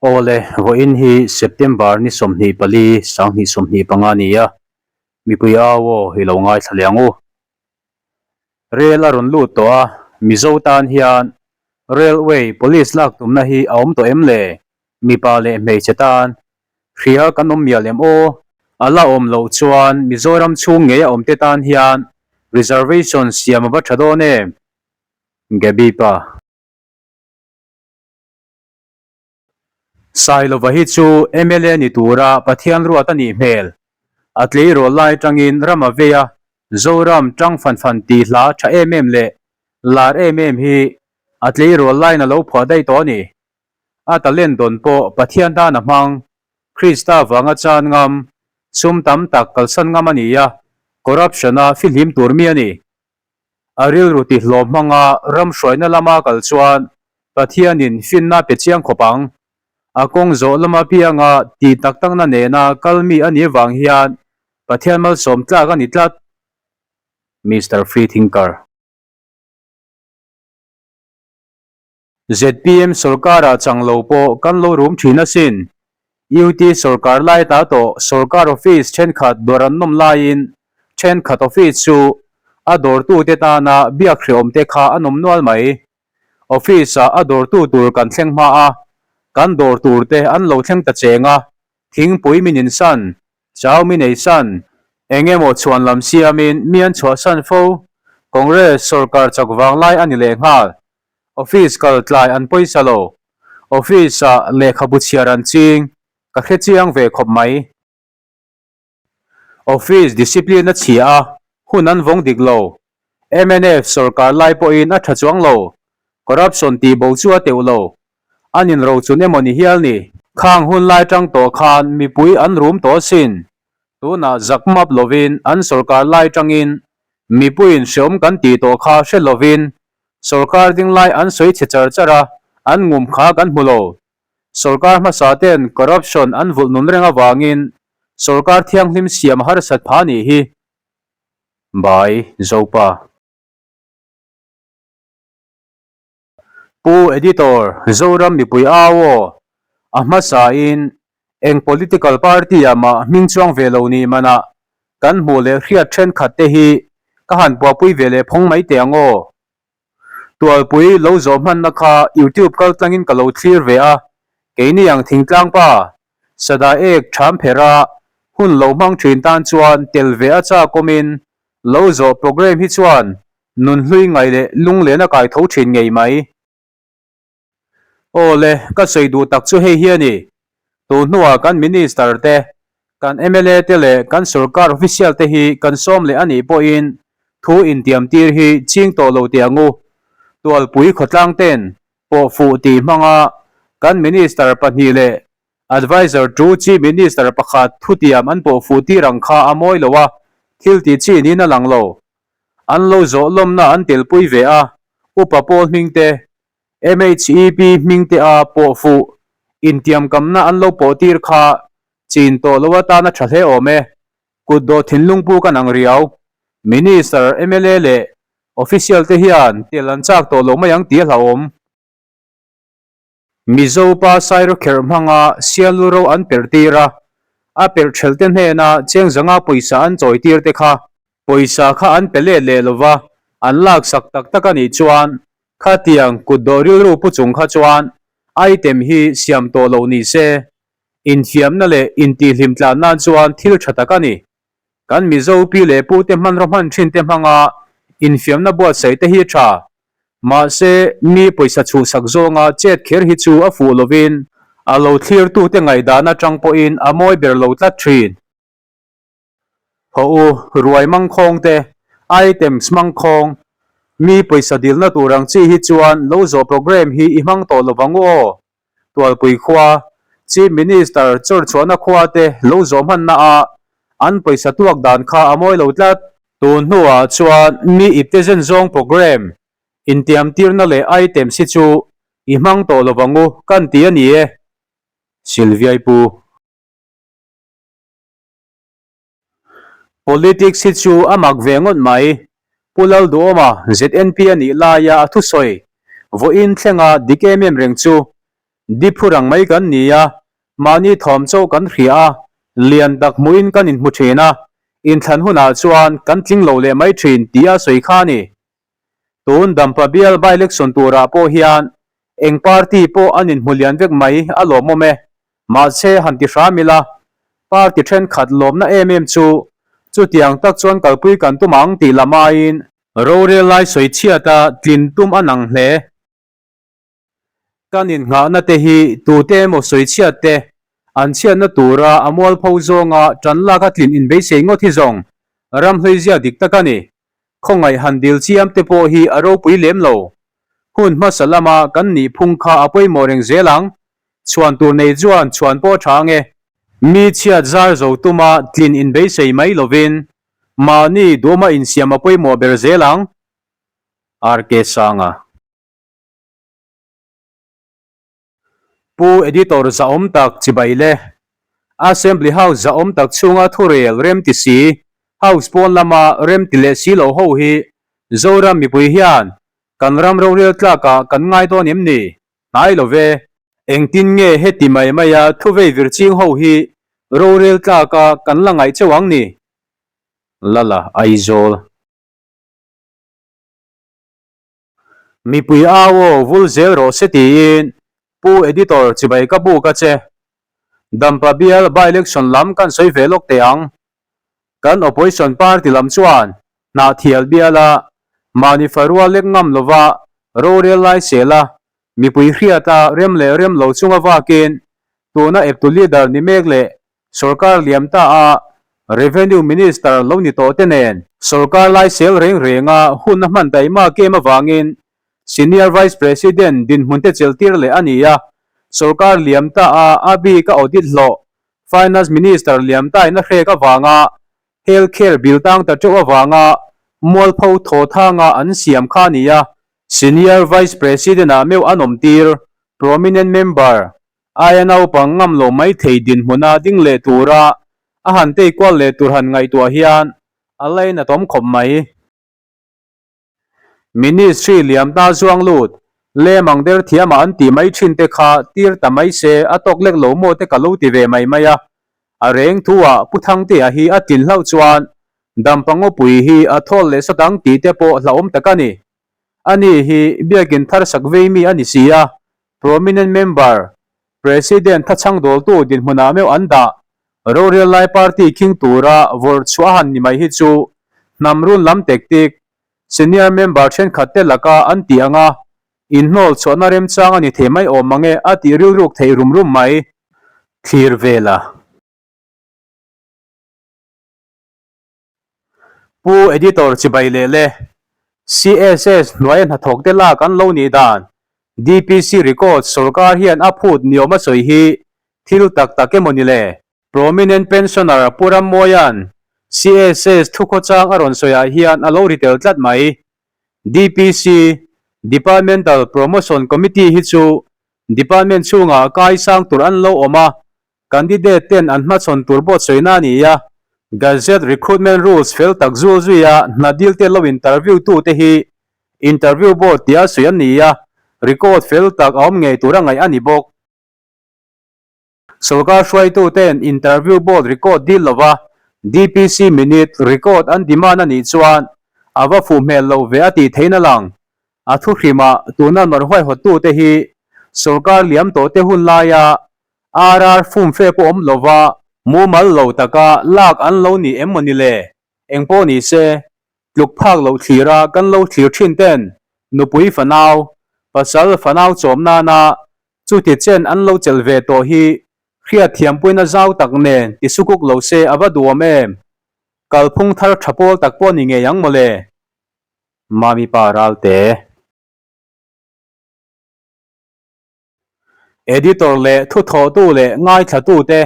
Awle, vawiin hi September ni 24, 2025 a ni a, mipui au aw i lo ngaithla leh ang u. Rel a rawn lut tawh a, Mizo tan hian Railway Police lak tumna hi a awm tawh em le? Mipa leh hmeichhe tan hria kan awm mial em aw? A la awm loh chuan Mizoram chhung ngei a awm te tan hian reservation siam a va tha dawn em? Gaby pa. Sailova hi chu mla ni tura Pathian ruat a nih hmel. A tleirawl lai tangin ram a vei a, Zoram tang fan fan tih hla tha em em leh lar em em hi a tleirawl laiin a lo phuah daih tawh a ni. A talent dawn pawh Pathian tan a hmang, Krista vanga chan ngam, sum tam tak kalsan ngam a ni a, corruption-a fihlim tur mi a ni. A rilru tihlawm hmanga ram hruaina lama kal chuan Pathianin finna pe chiang khawp ang. A kawng zawh lama pianga tih tak takna nena kal mi a nih vang hian Pathian malsawm tlak a ni tlat. Mister Freethinker. Zpm sawrkarah chang lo pawh kan lo rum thin asin. UT sawrkar lai ta tawh sawrkar office thenkhat dawr an nawm laiin thenkhat office chu a dawrtute tana biak hrehawm te kha a nawm nual mai. Office-ah a dawrtu tur kan thleng hma a, kan dawr tur te an lo thleng ta cheng a, thingpui min insan, chau min eisan, eng emaw chhuan lam siamin mi an chhuahsan fo. Congress sawrkar chak vang lai a ni lehnghal. Office kal tlai an pawisa lo. Office ah lehkhabu chhiar an ching, ka hre chiang ve khawp mai. Office discipline a chhia a, hun an vawng dik lo. Mnf sawrkar lai pawhin a tha chuang lo. Corruption tih bo chu a teuh lo. An inrochun emaw ni hial ni. Khang hun lai tang tawh khan mipui an rum tawh asin. Tunah zak map lovin an sawrkar lai tangin mipuiin hreawm kan tih tawh kha hre lovin Sawrkar ding lai an sawi chhe char char a, an ngum kha kan hmu lo. Sawrkar hmasa ten corruption an vulh nun reng avangin sawrkar thianghlim siam a harsat pha nih hi. By Zopa. Pu Editor, Zoram mipui au aw, a hmasa in eng political party ah mah hming chuang ve lo ni manah kan hmuh leh hriat thenkhat te hi ka han puahpui ve leh phawng mai teh ang aw. Tualpui lo zawh hmanna kha YouTube kal tlangin ka lo thlir ve a, keini ang thingtlang pa, sada ek tham phera hun lo hmang thin tan chuan tel ve a chak awmin lo zawh program hi chuan nunhlui ngai leh lunglen a kai tho thin ngei mai. Aw le, ka sawi duh tak chu hei hi a ni. Tun hnuah kan Minister te, kan mla te leh kan sorkar official te hi kan sawm leh a nih pawhin thu intiam tir hi ching tawh lo teh ang u. Tualpui khawtlang ten pawh fuh tih hmanga kan Minister pahnih leh Adviser tu Chief Minister pakhat thutiam an pawh fuh tir ang kha a mawi lo a, thil tih chi niin a lang lo. An lo zawh lawmna an telpui ve a, Upa Paul hming te, MHEP hming te a pawh fuh intiamkamna an lo pawh tir kha chin tawh lo atan a tha hle awm e. Kut dawh thinlung pu kan ang riau. Minister, mla leh Official te hian tel an chak tawh lo mai ang tih a hlauhawm. Mizo pa Sairawkherh hmanga sial lu ro an perh tir a, a perh thelh te hnena cheng zanga pawisa an chawi tir te kha pawisa kha an pe let leh lova an laksak tak tak a nih chuan Khatiang kut dawh rilru pu chung kha chuan item hi siam tawh loh ni se, infiamna leh intihhlim tlan nan chuan thil tha tak a ni. Kan Mizo pi leh pu te hmanraw hman thin te hmanga infiamna buatsaih te hi tha. Mahse, mi pawisa chhuhsak zawnga chet kher hi chu a fuh lovin a lo thlirtute ngaihdan atang pawhin a mawi ber lo tlat thin. Haw u, ruai mangkhawng te, items mangkhawng, mi pawisa dilna tur ang chi hi chuan lo zawh programme hi i hmang tawh lovang u aw. Tualpui khua, Chief Minister chawrchhuahna khua te lo zawh hmanna ah an pawisa tuak dan kha a mawi lo tlat. Tun hnuah chuan mi ipte zen zawng programme intiamtirna leh items hi chu i hmang tawh lovang u kan ti a ni e. Sylviai Pu. Politics hi chu a mak ve ngawt mai. Pu Lalduhawma ZNP a nih laia a thusawi vawiin thlenga dik em em reng chu. Diphur ang mai kan ni a, mahni thawm chauh kan hria a, lian tak hmuhin kan inhmu thin a, inthlan hunah chuan kan tling lo leh mai thin tih a sawi kha a ni. Tun Dampa bial by-election turah pawh hian eng party pawh an inhmu lian vek mai a lawmawm e. Mahse han ti hram ila, party thenkhat lawmna em em chu chutiang tak chuan kalpui kan tum ang tih lam aiin rorel lai sawi chhiata tlin tum a nang hle. Kan innghahna te hi tute emaw sawi chhiat te an chhiatna tura a mualpho zawnga tan lak a tlin inbeisei ngawt hi zawng ramhlui zia dik tak a ni. Khawngaih han dil chiam te pawh hi a ropui lem lo. Hun hmasa lama kan nih phung kha a pawimawh reng zel ang. Chhuan tur nei chuan chhuan pawh a tha ange. Mi chhiat zar zo tuma tlin inbeisei mai lovin mahni duhawma insiam a pawimawh ber zel ang. RK Sanga. Pu Editor zahawm tak chibai le. Assembly House zahawm tak chhunga thurel rem ti si, House pawn lama rem ti leh si lo ho hi Zoram mipui hian kan ram rorel tlakah kan ngai dawn em ni? Hnai lo ve. Engtin nge heti mai maia thuvei vir ching ho hi rorel tlaka kan la ngaih cheu ang ni? Lala Aizawl. Mipui au aw vul zel rawh se tiin Pu Editor chibai ka buk a che. Dampa bial by-election lam kan sawi ve lawk teh ang. Kan opposition party lam chuan Hnahthial biala mahni farua lek ngam lova rorel lai sela mipui hriata rem leh rem lo chunga vakin tuna eptu leader ni mek leh Sorkar liam ta a Revenue Minister lo ni tawh te nen sorkar lai sel reng renga hun a hman daihma kem avangin Senior Vice President dinhmun te cheltir leh a ni a, sorkar liam ta a a bik a audit hlawh Finance Minister liam ta in a hrek avanga Health Care bill tang ta teuh avanga mualpho thaw thanga an siam kha a ni a, Senior Vice President ah meuh an awmtir Prominent Member Aia naupang ngam lo mai thei dinhmuna ding leh tura a han tei kual leh tur han ngaihtuah hian a lainatawm khawp mai. Ministry liam ta zuang lut, lemang der thiamah an tih mai thin te kha tir ta mai se a tawk lek lo maw te ka lo ti ve mai mai a. A reng thu ah Pu Thangtea hi a tlin hlauh chuan Dampa ngawpui hi a thawl leh sawt ang tih te pawh hlauhawm tak a ni. Ani hi biakin thar sak vei mi a ni si a, Prominent Member, President thachhang dawltu dinhmunah meuh an dah. Rorel lai party khing tura vawrh chhuah han ni mai hi chu hnam run lam tactic, Senior Member thenkhat te laka an tih anga inhnawl chhuahna remchang a ni thei mai awm mange a tih rilruk theih rum rum mai. Thlir vela. Pu Editor chibai leh le. CSS hnuaia hnathawk te lak an lo nih dan DPC record sorkar hian a phut niawm a sawi hi thil tak tak emaw ni le? Prominent Pensioner Pu Rammawia'n CSS thukhawchang a rawn sawiah hian a lo ri tel tlat mai. DPC, Departmental Promotion Committee hi chu Department chhungah kaisang tur an lo awm a, Candidate ten an hmachhawn tur pawh sawina a ni a, Gazette Recruitment Rules fel tak zul zuia hna dil te lo interview tu te hi Interview Board tia sawi an ni a, record fel tak a awm ngei tura ngaih a ni bawk. Sorkar hruaitu ten Interview Board record dil lova DPC minute record an demand a nih chuan a va fuh hmel lo ve a tih theihna lang. A thuhrimah tuna nawrh huaihawttu te hi sorkar liam tawh te hun laia RR fumfe pawh awm lova mumal lo taka lak an lo ni em maw ni le? Engpawh ni se, tluk phak loh thlira kan lo thlir thin ten nupui fanau, pasal fanau chawm nana chuti chen an lo chelh ve tawh hi hriat thiampuina zau tak nen ti sukuk lo se a va duhawm em? Kalphung thar tha pawl tak pawh ni ngei ang maw le? Mami pa Ralte. Editor leh thuthawhtu leh ngaithlatute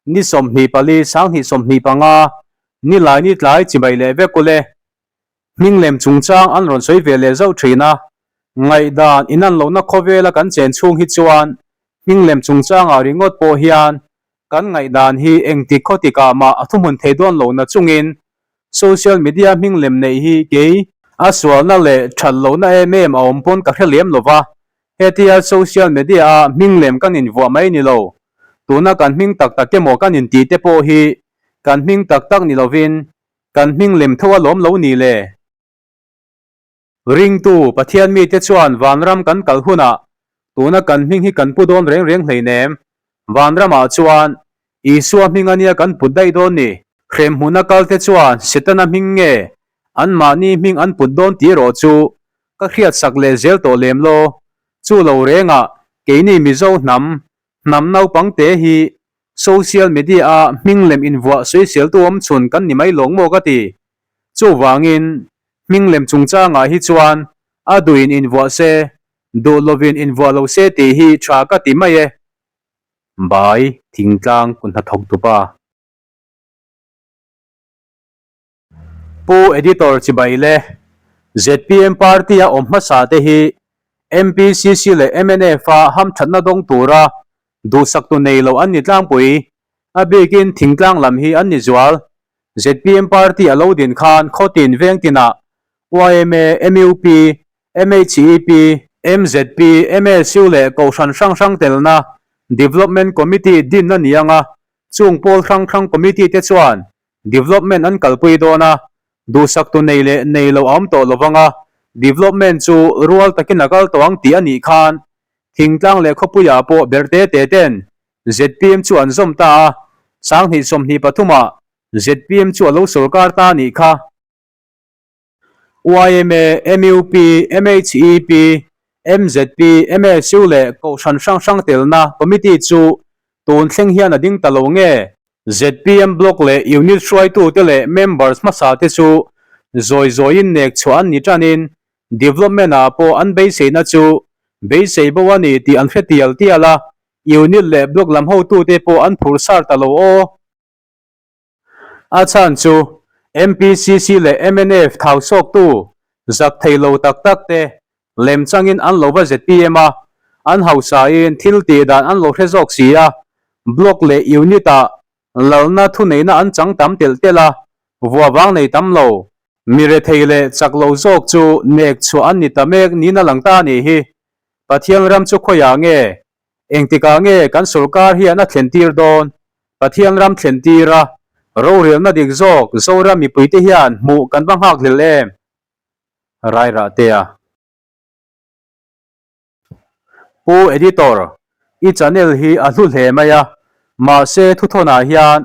ni 24 2025 nilai ni tlai chibai leh vek ule. Hming lem chungchang an rawn sawi ve leh zauh thin a, ngaihdan inan lohna khawvela kan chen chhung hi chuan hming lem chungchangah ringawt pawh hian kan ngaihdan hi engtik khaw tikah mah a thuhmun thei dawn lohna chungin social media hming lem neih hi kei a sualna leh that lohna em em a awm pawn ka hre lem lova. Hetia social media a hming lem kan invuah mai ni lo, tuna kan hming tak tak emaw kan intih te pawh hi kan hming tak tak ni lovin kan hming lem tho alawm lo ni le. Ringtu Pathian mite chuan vanram kan kal hunah tuna kan hming hi kan pu dawn reng reng hleinem. Vanramah chuan Isua hming ania kan put daih dawn ni. Hremhmuna kalte chuan Setana hming nge anmahni hming an put dawn tih erawh chu ka hriatsak leh zel tawh lem law. Chu lo rengah keini Mizo hnam, hnam naupang te hi social media-a hming lem invuah sawiseltu awmchhun kan ni mai lawng maw ka ti. Chuvangin hming lem chungchangah hi chuan a duhin invuah se, duh lovin invuah lo se tih hi tha ka ti mai e. Bai thingtlang kun hnathawk tupa. Pu Editor chibai le, zpm party a awm hmasa te hi MPCC leh mnf a hamthatna dawng tura duhsaktu nei lo an ni tlangpui, a bikin thingtlang lam hi an ni zual. Zpm party a lo din khan khawtin veng tinah yma, mup, MHEP, mzp, MSU leh Kohhran hrang hrang telna Development Committee din a ni ang a, chung pawl hrang hrang committee te chuan Development an kalpui dawn a, duhsaktu nei leh nei lo a awm tawh lo vang a, development chu rual takin a kal tawh ang tih a nih khan thingtlang leh khawpuiah pawh ber te te ten zpm chu an zawm ta a, 20 23 ah zpm chu a lo sawrkar ta a nih kha. Yma, mup, MHEP, mzp, MSU leh Kohhran hrang hrang telna committee chu tun thleng hian a ding ta lo nge? Zpm block leh unit hruaitute leh members hmasa te chu zawi zawiin nek chhuah an ni tanin development ah pawh an beiseina chu beisei bo a ni tih an hre tial tial a, unit leh block lam hotute pawh an phur sar ta lo aw. A chhan chu MPCC leh mnf thau sawktu zak thei lo tak tak te lem changin an lo va zpm a, an hausain thil tih dan an lo hre zawk si a, block leh unit ah lalna thuneihna an chang tam telh telh a, vua vang nei tam lo. Mi rethei leh chak lo zawk chu nek chhuah an ni ta mek niin a lang ta a nih hi. Pathian ram chu khawiah nge Engtikah nge kan sorkar hian a thlentir dawn? Pathian ram thlentir a, rorelna dik zawk Zoram mipuite hian hmuh kan va nghak hlel em? Rairahtea. Pu Editor, i channel hi a hlu hle mai a, mahse thuthawnah hian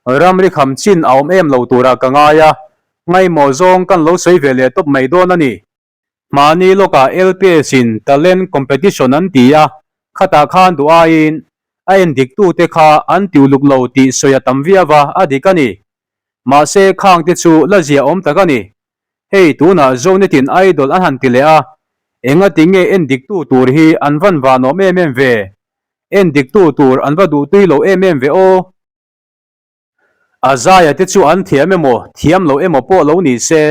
ramri kham chin a awm em lo turah ka ngai a, ngaimawh zawng kan lo sawi ve leh tawp mai dawn a ni. Mahni lawkah LPS in talent competition an ti a, khatah khan duh aiin a en diktute kha an tiu luk lo tih sawi a tam viau a, a dik a ni. Mahse khang te chu la zia awm tak a ni. Hei tunah Zonet in idol an han ti leh a, enga ti nge en diktu tur hi an van vanawm em em ve? En diktu tur an va duhtui lo em em ve aw? A zaia te chu an thiam emaw, thiam lo emaw pawh lo ni se,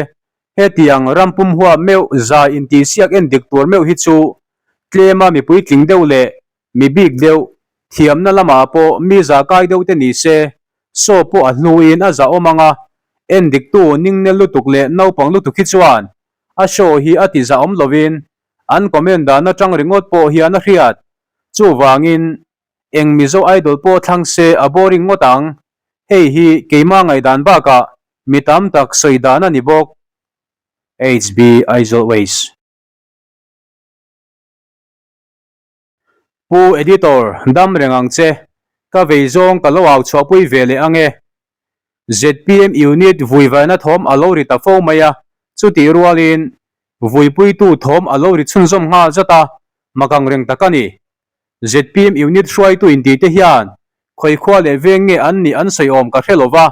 hetiang ram pum huap meuh zai intihsiak en dik tur meuh hi chu tlema mi puitling deuh leh mi bik deuh, thiamna lamah pawh mi zah kai deuh te ni se, saw pawh a hluin a zahawm ang a, en diktu ningnel lutuk leh naupang lutuk hi chuan a show hi a ti zahawm lovin an comment dan atang ringawt pawh hian a hriat. Chuvangin Eng Mizo Idol pawh thlang se a boring ngawt ang. Hei hi keimah ngaihdan bakah mi tam tak sawi dan a ni bawk. HB Aizawl Waste. Pu Editor, dam reng ang che. Ka vei zawng ka lo au chhuahpui ve leh ang e. Zpm unit vuivaina thawm a lo ri ta fo mai a, chutih rualin vuipuitu thawm a lo ri chhunzawm nghal zat a, mak ang reng tak a ni. Zpm unit hruaitu inti te hian khawikhua leh veng nge an nih an sawi awm ka hre lova,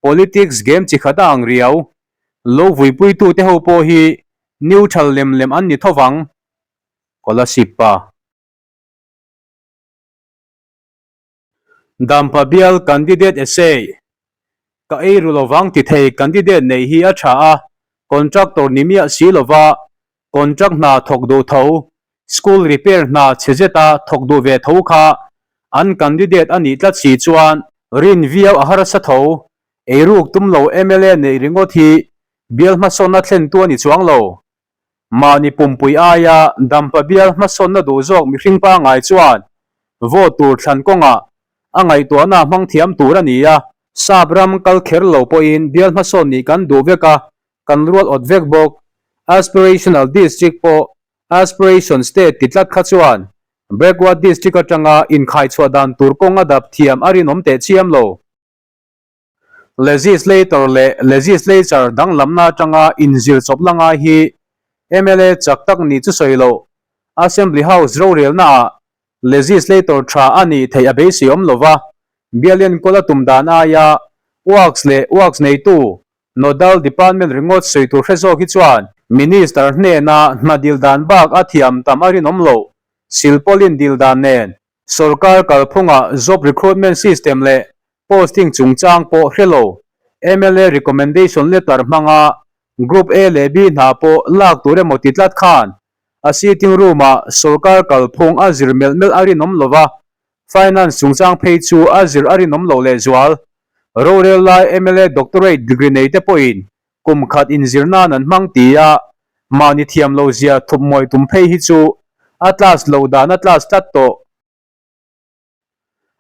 politics game chi khat a ang riau. Lo vuipuitu te ho pawh hi neutral lem lem an ni tho vang. Kolasib pa. Dampa bial candidate essay Ka ei ru lovang ti thei candidate neih hi a tha a, contractor ni miah si lova contract hna thawk duh tho, school repair hna chhe zeta thawk duh ve tho kha an candidate a nih tlat si chuan rin viau a harsa tho. Eiruk tum lo mla neih ringawt hi bial hmasawnna thlentu a ni chuang lo. Mahni pumpui aia Dampa bial hmasawnna duh zawk mihring pangngai chuan vote tur thlan kawngah a ngaihtuahna hmang thiam tur a ni a. Sap ram kal kher lo pawhin bial hmasawn nih kan duh vek a, kan rual awt vek bawk. Aspirational District pawh Aspiration State ti tlat kha chuan Backward District atanga inkhaichhuah dan tur kawng a dap thiam a rinawm teh chiam lo. Legislator leh Legislature danglamna atanga inzir chawp la ngai hi mla chak tak nih chu sawi loh. Assembly House rorelnaah Legislator tha a nih theih a beisei awm lova, bial enkawl a tum dan aia Works leh Works neitu Nodal Department ringawt sawi tur hre zawk hi chuan Minister hnena hna dil dan bak a thiam tam a rinawm loh. Silpaulin dil dan nen Sorkar kalphunga job recruitment system leh posting chungchang pawh hre lo. Mla recommendation letter hmanga Group A leh B hna pawh lak tur emaw ti tlat khan a sitting room-ah sorkar kalphung a zir melh melh a rinawm lo va, finance chungchang phei chu a zir a rinawm loh lehzual. Rorel lai mla doctorate degree nei te pawhin Kum khat inzir nan an hmang ti a, mahni thiam lo zia thup mawi tum phei hi chu a class lo dan a class tlat tawh.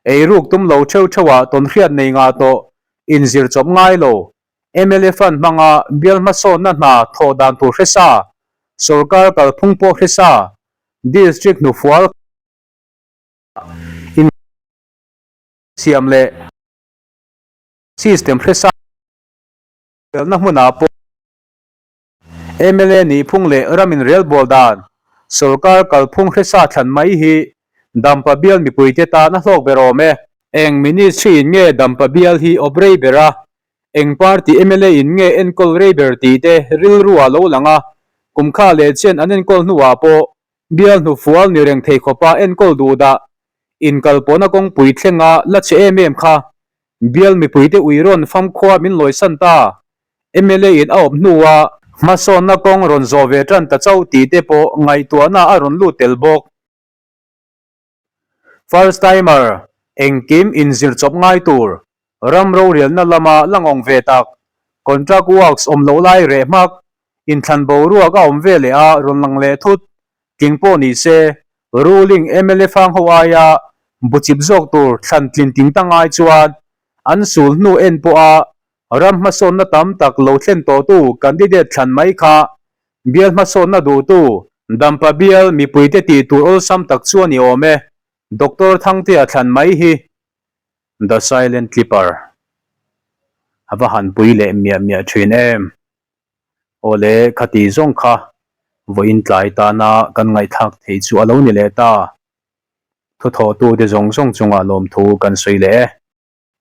Eiruk tum lo theuh theuh ah tawnhriat nei ngah tawh, inzir chawp ngai lo, mla fund hmanga bial hmasawnna hna thawh dan tur hre sa, sorkar kalphung pawh hre sa, district hnufual insiam leh system hre sa. Felna hmunah pawh mla nihphung leh ramin relbawl dan sorkar kalphung hresa thlan mai hi Dampa bial mipuite tan a hlawk ber awm e. Eng ministry in nge Dampa bial hi awp rei ber a, eng party mla in nge enkawl rei ber tih te rilru ah lo lang a, kum kha leh chen an enkawl hnuah pawh bial hnufual ni reng thei khawpa enkawl duh dah inkalpawhna kawngpui thlenga la che em em kha Bial mipuite ui rawn famkhua min lawisan ta. Mla in a awp hnua hmasawnna kawng rawn zawh ve tan ta chauh tih te pawh ngaihtuahna a rawn lut tel bawk. First timer, engkim inzir chawp ngai tur, ram rorialna lama la ngawng ve tak, contract works awm loh lai reh hmak, inthlan boruak a awm ve leh a rawn lang leh thut, Tling pawh ni se, ruling mla fang ho aia buchip zawk tur thlan tlin ting ta ngai chuan an sul hnu en pawha ram hmasawnna tam tak lo thlen tawhtu candidate thlan mai kha bial hmasawnna duhtu Dampa bial mipuite tih tur awlsam tak chu a ni awm e, Doctor Thangtea thlan mai hi. The Silent Clipper a va han pui leh miah miah thin em. Awle, khati zawng kha vawiin tlai tana kan ngaihthlak theih chu a lo ni leh ta. Thuthawhtute zawng zawng chungah lawmthu kan sawi leh e.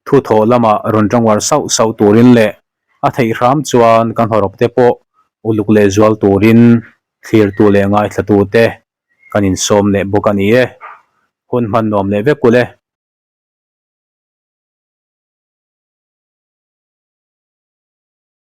Thuthawh lamah rawn tangwar sauh sauh turin leh a theih hram chuan kan hawrawpte pawh uluk leh zual turin thlirtu leh ngaithlatute kan insawm leh bawk a ni e. Hun hman nuam leh vek ulh e.